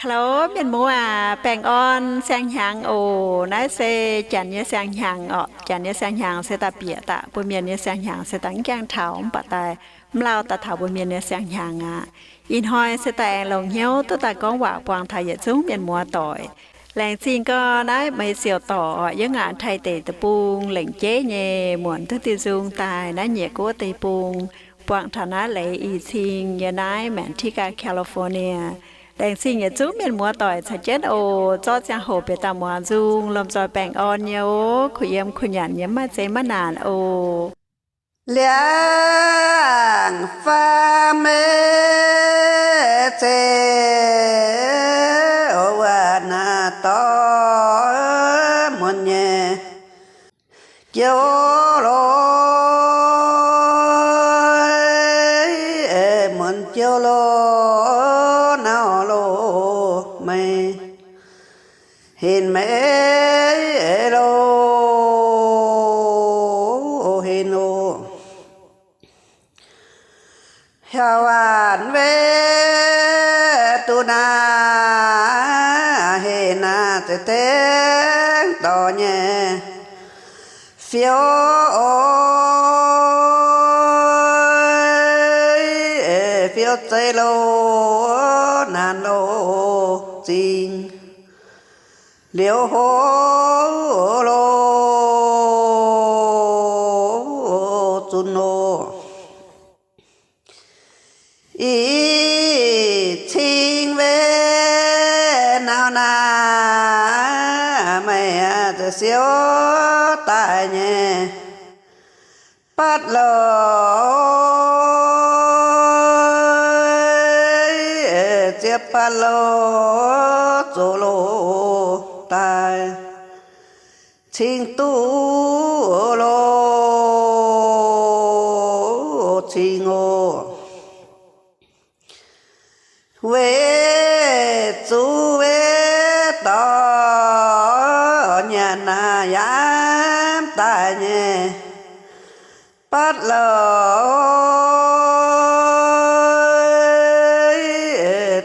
Hello, mienh muoz aac, baengh orn siang-hnyangx oc. Naaiv se janx nyei siang-hnyangx orqc. Janx nyei siang-hnyangx se daaih bieqc daaih, mbuo mienh nyei siang-hnyangx se daaih mv gaengh taux, mv baac daaih mv lauh daaih taux mbuo mienh nyei siang-hnyangx aqv. Ih hnoi se daaih aengx longc hnyouv duqv daaih gorngv waac buangh taux yietc zungv mienh muoz doic. Laengz zingh gau naaiv meih siouc dorc yiem ngaanc Taiv deic-bung lengc jeiv nyei muonc duqv diuh nzung daaih naaiv nyeic guoqv deic-bung, buangh taux naaiv leiz i cing yiem naaiv Manteca, California. Laengz zingh yietc zungv mienh muoz doic caux jienv oc. Zorqv ziangh hoc bieqc daaih muangx nzung, lomh nzoih baengh orn nyei oc. Kuh yiem kuh nyanc nyei, maiv zeiz maiv naanc oc. Liangx-faam maiv zeiz wuov naaiv dorh muonz nyei jouv lorqc, muonz jouv lorqc, nauv lorqc meih, henv meih lorqc, henv oc. Haaix waanc weic duqv naaiv henv naaiv za'gengh dorh nyei fiouv, fiouv zeiv lorqc, naanc lorqc, zingh liuz hlo lorqc, zunc lorqc. Ih cing weic nauv naaiv meih za'gengh siou daaih nyei batv lorqc, ziex batv lorqc, zoux lorqc daaih cing duqv lorqc, cing oc. Weic zuqc weic dorh nyanc naaiv yaac daaih nyei batv lorqc,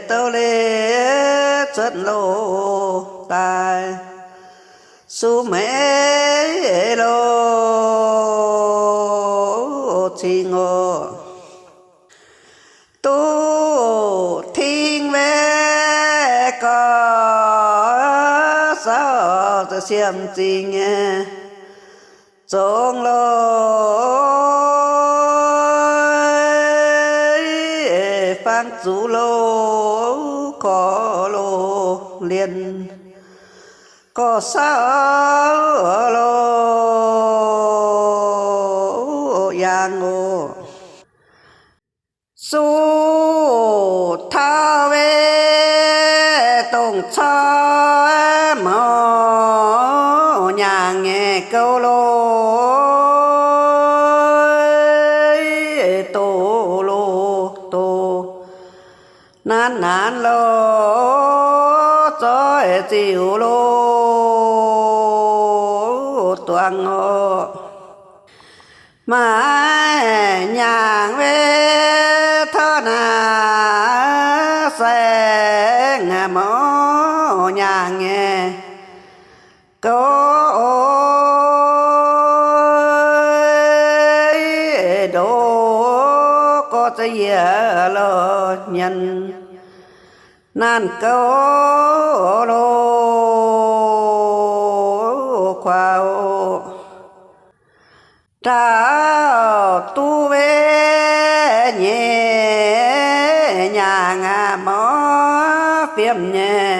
douh leiz cuotv lorqc daaih suv meix lorqc, cing oc. Duqv ting weic gorx-youz za'gengh siemv zingh nyei zongx lorqc, fangx zuqc lorqc, korv lorqc, lienh gorx-youz lorqc, yangh oc. Suv taux weic dongh corc mouc nyaangc nyei gouv lorqc, doz lorqc, doz naanc naanc lorqc, zoih ziux lorqc, duangx oc. Maaih nyaangc weic taux naaiv saeng-mouc nyaangc nyei gouv, ndoqv gorx za'yiec lorqc nyanc naanc gouv lorqc, kuaaiv oc. Ndau duqv weic nyei nyaangc aqv, mouc fiem nyei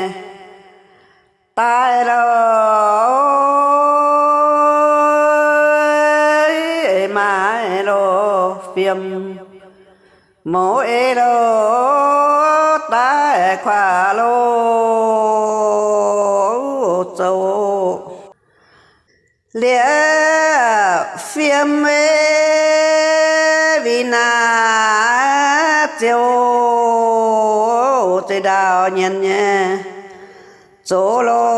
daaih lorqc, maaih lorqc fiem, mouc ei lorqc daaih kuaaiv lorqc zoux. Liepc fiem weic naaiv ziouc zeix ndaauh nyanc nyei zoux lorqc,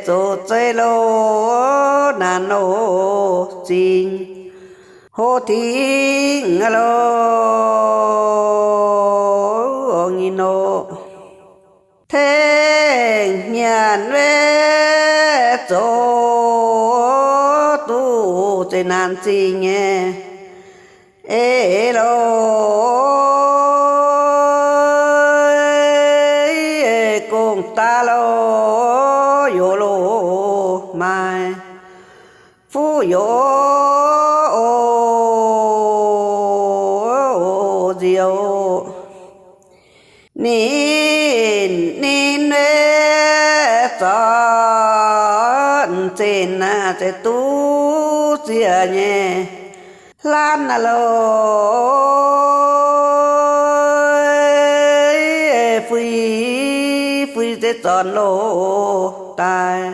zoux zeiv lorqc, naanc lorqc, zingh Hlo tengx loh nyei noqc, tengx nyanc wetv zoux duqv zeqc naanc zingh nyei. Eix loh gong-daav loh youz loh maaih fuqv youz oc nzioux. Ninh, ninh wetv zornc zeqc naanc zengc duqv ziec nyei hlan naaiv loh, fui, fui zeiv zornc loh daaih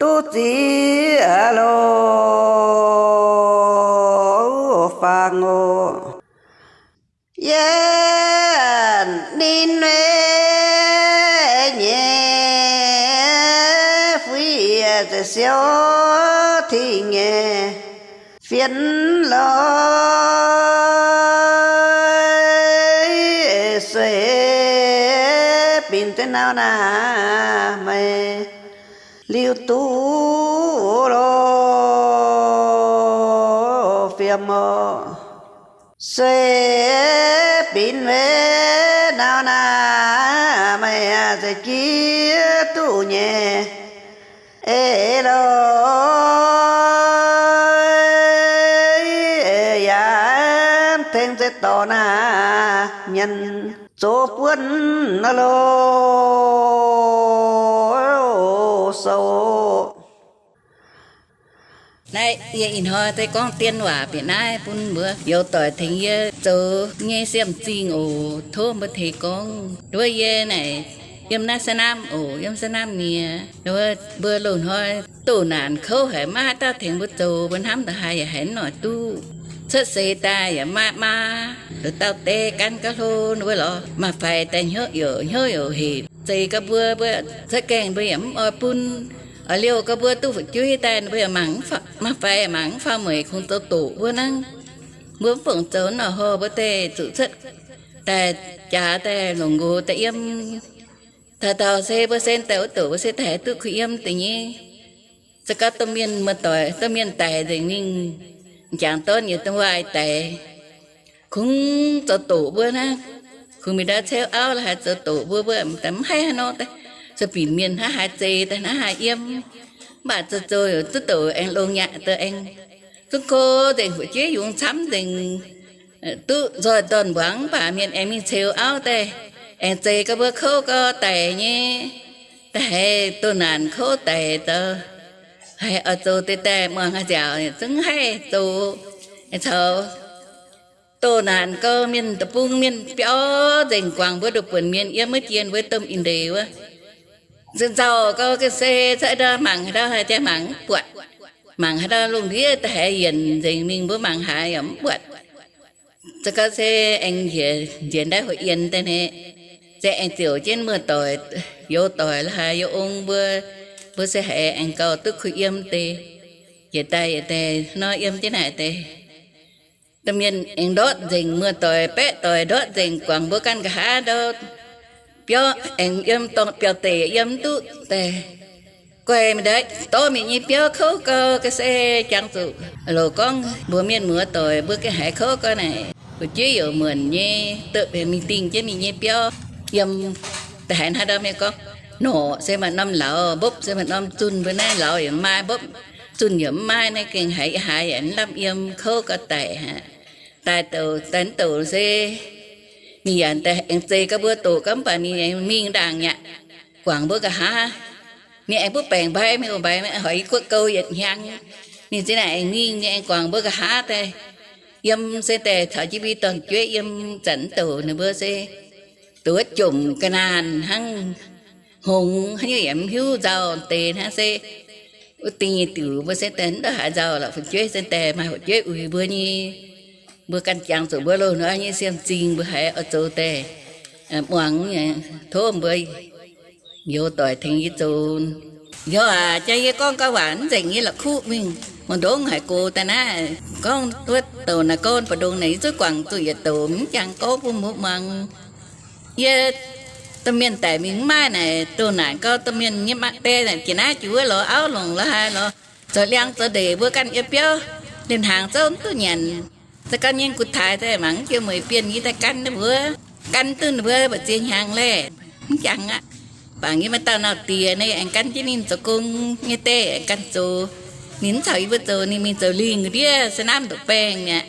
duqv ziec loh faang oc. Yie ninh wetv nyei fui yie za'siouv tengx nyei fienx loh, sueih binc deix nau naaic meih liuz duqv loh fiem oc. Sueih binc wetv nau naaic meih za'gengh duqv nyei. Eix loh, yaac tengx zeix dorc naaic mienh zoux buonv loh sou. Naaiv yie ih hnoi deix gorngv dien waac bieqc naaiv bun mbuo youz doic tengx yie zoux nyei siemv-zingh oc. Tov mbuo tengx gorngv. Nduov yie naaic yiem naaiv Sa'namv oc, yiem Sa'namv nie. Nduov mbuo loz-hnoi doh naanc kouv haic, maiv haaix dauh tengx mbuo zoux, mbuo hnamv da'haaix yaac haiz mv noic duqv. Cuotv seix daaih yaac maiv maa, nduov dauh deix gan gauh hlo, nduov lorz maa-faix daaih hnyouv youc, hnyouv youc hec zeix gauh mbuo, mbuo cuotv gaengh mbuo yaac mv oix bun. Oix liouh gauh mbuo duqv fu'jueiv daaih, mbuo yaac mangc, maa-faix mangc mv faaux mueic kungx zoux doqc mbuo hnangv. Mbuo mv fungc zoux nor hlo, mbuo daaih zuqc cuotv daaih jaax daaih longc nqox daaih yiem. Taux taux se mbuo se daaih wuov doqc mbuo se daaih duqv kuh yiem deix nyei. Se gorngv domh mienh muoz-doic, domh mienh daic nzengc mingh, m'jangc dorn yietc domh waaih daic, kungx zoux doqc mbuo hnangv. Kungx mingh ndau ceu auv la'haaix zoux doqc mbuo, mbuo mv haih haaix nor daaih, zuqc binc mienh hnangv haaix zeix daaih hnangv haaix yiem. Mv baac zoux zoux duqv doqc aengx longx nyaqc deix aengx zungv kouv nzengc, fu'jueiv yungz camv nzengc, duqv nzoih dorn-mbuangz, mv baac mienh aengx mingh ceu auv daaih, aengx zeix gauh mbuo kouv gau daic nyei. Da'haiz doh naanc kouv daic zoux, haiz oix zoux deix daaih muangx haaix nziaauc zungv haih zoux. Caux doh naanc gau, mienh deic-bung mienh biaux nzengc, guangc mbuo ndoqc buonc mienh yiem wuov jiex wuov domh ih ndeic wuov. Nzauh gau ga'sie cuotv ndau mangc haaix ndau haaix jaax mangc mv buatc. Mangc haaix ndau lungh ndiev da'haiz yienc nzengc mingh, mbuo mangc haaix yaac mv buatc. Za'gengh se aengx njiec, njiec ndaaih hoc yienh daaih hnangv, se aengx ziouc jienv muoz-doic, youz doic la'haaix youz ong mbuo, mbuo se haiz aengx gauh duqv kuh yiem deix. Yietc daaih yietc daaih nor yiem jienv naaic deix, domh mienh aengx ndortv nzengc, muoz-doic baeqv doic ndortv nzengc, guangc mbuo ganh nqa'haav ndau biauv aengx yiem dorngx biauv-deic yiem mv duqv daaih. Guaih mingh ndaaih dorv mienh nyei biauv kouv gau ga'sie, jangx zuqc loz gorngv mbuox mienh muoz-doic mbuo gengh haiz kouv gau naaic, fu'jueiv youc muonc nyei, dopv mingh dingh jienv mienh nyei biauv yiem. Da'haiz hnangv ndau mienh gorngv, norqc se maaih norm lauz, mbopv se maaih norm zunh, mbuo naaiv lauz yaac mv maaih, mbopv zunh yaac mv maaih, naaiv gengh haiz haaix yaac mv lamh yiem, kouv gau daic aqv. Daaih douc, daaih mv douc se mingh yaac daaih aengx zeix gau mbuo doqc gau, mv baac ninh aengx mingh ndaangc aqv, guangc mbuo nqa'haav. Ninh aengx butv baengc mbaih, mingh oix mbaih, hoic i guoqv gou yietc hnyangx. Ninh zinh naaic aengx mingh, ninh aengx guangc mbuo nqa'haav daaih. Yiem se daaih caux jienv mbuo dorn-jueiv yiem, zanc mv douc ninh mbuo se doqc wuov jomc ga'naanh hnangv, hngongx haaix nyungc yaac mv hiuv, nzauh deix hnangv se wuov deix nyei diuc. Mbuo se daaih mv ndongc haaix nzauh lorqc, fu'jueiv se daaih maaih fu'jueiv uix mbuo nyei. Mbuo ganh jangx zuqc mbuo loz-hnoi nyei siemv-zingh mbuo haiz oix zoux daaih muangx, tov mbuo youz doic tengx yie zoux. Yaac jang yie gorngv gauh waac mv nzengc, yie la'kuqv mingh, muoz-ndongv haiz gox daaih naaiv. Gorngv wuov douc naaic gorngv mbu'ndongx naaic, yie zuqv guangc zuqc yietc douc, mv jangx gorngv bun mbuo muangx. Yie domh mienh daic mingh mv maaih naaic, doh naanc gau domh mienh nyei maa-die naaic, jiex naaiv jiex wuov lorz auv longc lorz haaix lorz zoux liangx zoux ndeic mbuo ganh yiem biauv, ninh hnaangx zouv mv duqv nyanc. Za'ganh nyei gux-taaix daaih mangc jienv mueic bienh yie daaih gan ninh mbuo, gan duqv ninh mbuo mbu'ziex hnyangx laeh, mv jangx aqv. Bangc yie maaih dauh nauz-diex naaic, aengx gan jienv ninh zoux gong nyei die, aengx ganh zoux. Ninh mv caux yie mbuo zoux, ninh mingh zoux lingh ndiev se naamv ndoqc baengh mi'aqv.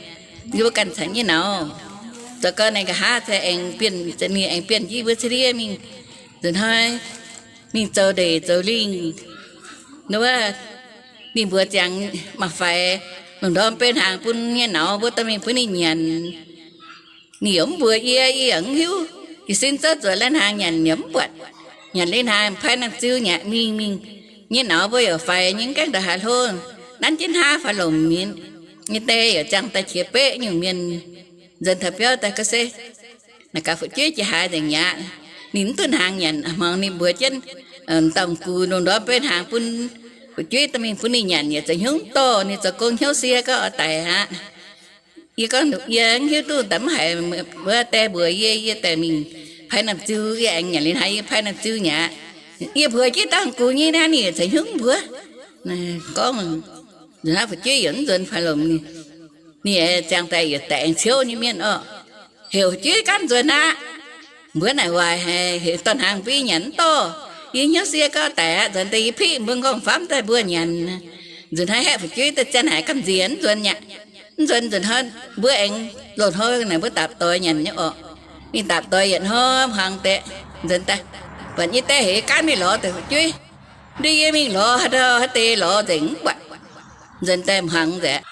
Yie mbuo ganh caux nyei nauz. Zoux gau naaic nqa'haav se aengx bienh, ninh aengx bienh jienv yie mbuo ciev ndiev mingh. Nzunc hnoi mingh zoux ndeic zoux lingh, wuov, ninh mbuox ziangx maaih faix, lungh ndorm beiv hnaangx bun nyei nauz mbuo dorh mingh bun ninh nyanc. Ninh yaac mv mbuox yie, yie yaac mv hiuv. Jiez sin zouv zuqc lai-hnaangx nyanc yaac mv buatc. Nyanc lai-hnaangx paaiv norm ziu nyei mingh mingh. Nyei nauz mbuo yaac faix nyei, mv gaengh ndongc haaix hlo, nanv jienv hnaav faix lomc nyei. Nyei die yaac ziangh daaih qiex beqv nyungc mienh, nzuonx taux biauv daaih ga'se naaic gaax fu'jueiv jiex haaix nzengc mi'aqv. Ninh mv duqv hnaangx nyanc, hmuangx ninh mbuox jienv, dauh m'gux lungh ndorm beiv hnaangx bun fu'jueiv dorh mingh bun ninh nyanc yaac zoux hnyouv dorh ninh zoux gong hnyouv sie gau oix daic aqv. Yie gorngv yie mv hiuv duqv daaih mv haiz wuov die mbuox yie, yie daaih mingh paaiv norm ziu, yie aengx nyanc liuz hnangv yie paaiv norm ziu mi'aqv. Yie mbuox jienv dauh m'gux nyei naaiv, ninh yaac zoux hnyouv mbuox. Gorngv nzunc hnangv fu'jueiv yaac mv nzuonx faix lomc ninh. Ninh ziangh daaih yaac daic aengx ciouv nyei mienh orqc. Heuc fu'jueiv gaanv nzuonx aqv. Mbuo naaic waaic haic, heuc dorh hnaangx bun yie nyanc mv dorh. Yie hnyouv sie gau daic aqv. Nzuonx daaih yie piqv mbuo nqorngv-famv daaih mbuo nyanc. Nzunc hnoi haeqv fu'jueiv daaih ziangh haic gamh nziex mv nzuonx mi'aqv. Mv nzuonx nzunc hnoi mbuo aengx loz-hnoi naaic mbuo dapc doix nyanc nyei orqc. Ninh dapc doix yietc hnoi hmuangx deix nzuonx daaih, buatc nyei die heuc yie gaanv mingh lorz deix fu'jueiv. Nduov yie mingh lorz haaix ndau haaix deix lorz nzengc mv buatc. Nzuonx daaih hmuangx nzengc,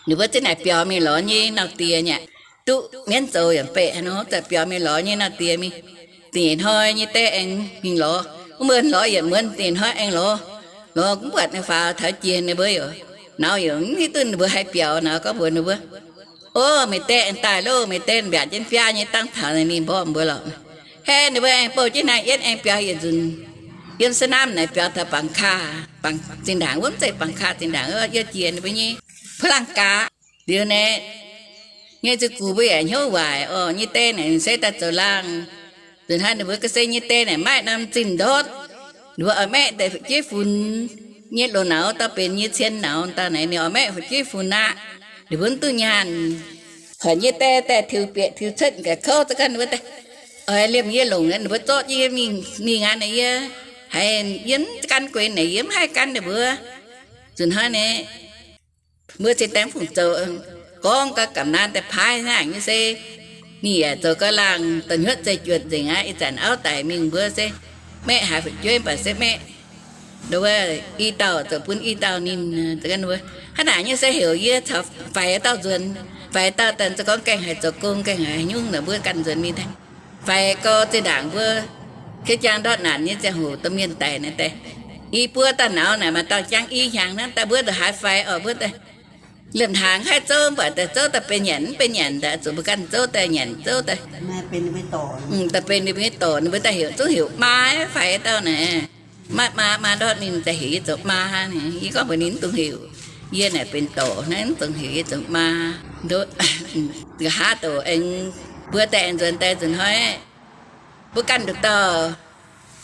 ninh mbuo zinh naaic biaux mingh lorz nyei nauz-diex mi'aqv. Duqv mienv zoux yaac mv beqc haaix nor, za'gengh biaux mingh lorz nyei nauz-diex mingh. Da'nyeic hnoi nyei die aengx mingh lorz, mbuo lorz yietc muonz, da'nyeic hnoi aengx lorz. Lorz mv buatc ninh faaux taux jiex ninh mbuo yaac, nauz yaac mv hiuv duqv ninh mbuo haih biaux nauz, gorngv mbuox ninh mbuo, Ov, meih die aengx daaih loh, meih die mbiaauc jienv biaa nyei dangh taux ninh mborqv mbuo lorqc. Heh, ninh mbuo aengx bouh jienv hnaangx yietv aengx biaux yietc nzunc. Yiem se naamv naaic biaux taux bangc kaav, bangc zinh ndaangc wuov, mv zeiz bangc kaav zinh ndaangc, yiem jiex ninh mbuo nyei พลังงาน. Liuz naaic nyei ziouc gux mbuo yaac hnyouv waaic orqc. Nyei die naaic se daaih zoux laangh. Nzunc hnoi ninh mbuo ga'sie nyei die naaic maaih norm zinh ndortv, ninh mbuo oix maeqv deix fu'jueiv funx nyei loz-nauz, dauh benx nyei cien nauz daaih naaic ninh oix maeqv fu'jueiv funx aqv. Ninh mbuo mv duqv nyaanh. Horpc nyei die daaih tiux bieqc tiux cuotv ga'kouv za'gengh ninh mbuo daaih oix liemh yie longc, ninh mbuo zorqv yie mingh, mingh aqv naaic yie haiz yie mv gan guenx naaic yie mv haih gan ninh mbuo. Nzunc hnoi naaic mbuo cingx daaih mv fungc zoux, gorngv gau gamh naaiv daaih paaiv hnangv nyei se, ninh yaac zoux gau laangh da'nyuoqv zeiv-juotc nzengc aqv. Ih zanc auv daic mingh mbuo se maeqv haaix fu'jueiv mv baac se maeqv wuov i dauh zoux bun i dauh ninh. Hnangv naaic nyei se heuc yie caux faix dauh nzuonx. Faix dauh daaih zoux gorngv gaengh haiz zoux gong, gaengh haiz nyungc naaic mbuo ganh nzuonx mingh daaih. Faix gau zinh ndaangc mbuo kei jaang ndortv naanc nyei ziangh hoc domh mienh daic naaic daaih, i buo dauh nauz naaic maaih dauh jangv i hnyangx hnangv. Daaih mbuo ndongc haaix faix orqc, mbuo daaih liemh hnaangx haih zouv mv baac daaih zouv daaih benx nyanc mv benx nyanc daaih, zuqc mbuo ganh zouv daaih nyanc zouv daaih. Daaih benx ninh mbuo nyei dorc, ninh mbuo daaih heuc zungv heuc maa faix dauh naaic. Maa, maa, maa ndortv ninh daaih heuc yie zoux maa. Yie gorngv mbuox ninh mv dungx heuc, yie naaic benx dorc hnangv, mv dungx heuc yie zoux maa. Nqa'haav douc aengx mbuo daaih aengx nzuonx daaih nzunc hnoi, mbuo ganh nduqc dauh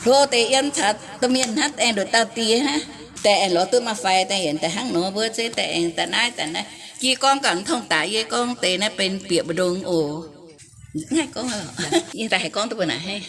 hlo deix yiem caux domh mienh hnangv, aengx nduqc dauh die hnangv. Daaih aengx lorz duqv maa faix daaih yienc daaih hnangv nor, mbuo se daaih aengx daaih naaiv daaih naaiv. Jiex gorngv gaax mv tongx daaih, yie gorngv deix naaiv benx bieqc mbu'ndongx oc. Naaiv gorngv yie daaih haih gorngv duqv mbuo naaic.